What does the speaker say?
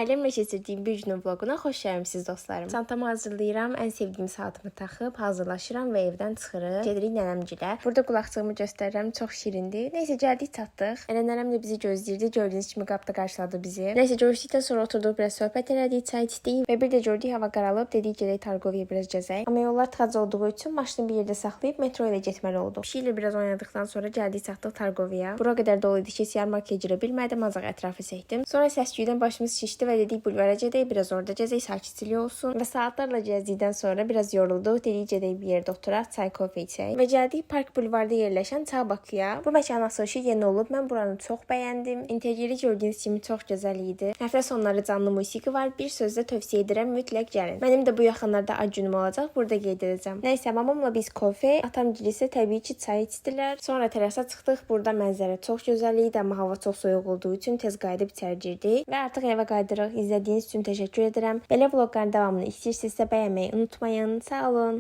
Ailəmlə keçirdiyim bir günün vloquna xoş gəlmisiniz dostlarım. Çantamı hazırlayıram, ən sevdiyim saatımı taxıb hazırlaşıram və evdən çıxırıq. Gedirik nənəmgilə. Burada qulaqcığımı göstərirəm, çox şirindir. Neysə gəldik, çatdıq. Elə nənəm də bizi gözləyirdi. Gördüyünüz kimi qapıda qarşıladı bizi. Neysə görüşdükdən sonra oturduq, biraz söhbət elədik, çay içdik və bir də gördük hava qaralıb. Dedik gedək Targoviyə biraz gəzək. Amma yollar tıxac olduğu üçün maşını bir yerdə saxlayıb metro ilə getməli olduq. Pişiklə biraz oynadıqdan sonra gəldik, çatdıq Targoviya. Bura qədər dolu idi ki, heç yarmarkaya girə bilmədim, ancaq ətrafı çəkdim. Sonra səs-küydən başımız şişdi və dedik bulvara gedək, biraz orada gəzək, sakitlik olsun. Və saatlarla gəzdikdən sonra biraz yorulduq. Dedik gedək bir yerdə oturaq, çay, kofe içək. Və gəldik Park Bulvarda yerləşən Çağ Bakıya. Bu məkanın açılışı yeni olub. Mən buranı çox bəyəndim. İnteryeri gördüyünüz kimi çox gözəl idi. Həftə sonları canlı musiqi var. Bir sözlə tövsiyə edirəm, mütləq gəlin. Mənim də bu yaxınlarda ad günüm olacaq. Burada qeyd edəcəm. Nəysə, mamamla biz kofe, atam isə təbii ki, çay içdilər. Sonra terasa çıxdıq. Burada mənzərə çox gözəl idi, amma hava çox soyuq olduğu üçün tez qayıdıb içəri girdik. Və artıq evə qayıdırıq. İzlədiyiniz üçün təşəkkür edirəm. Belə vloqların davamını istəyirsinizsə bəyənməyi unutmayın. Sağ olun.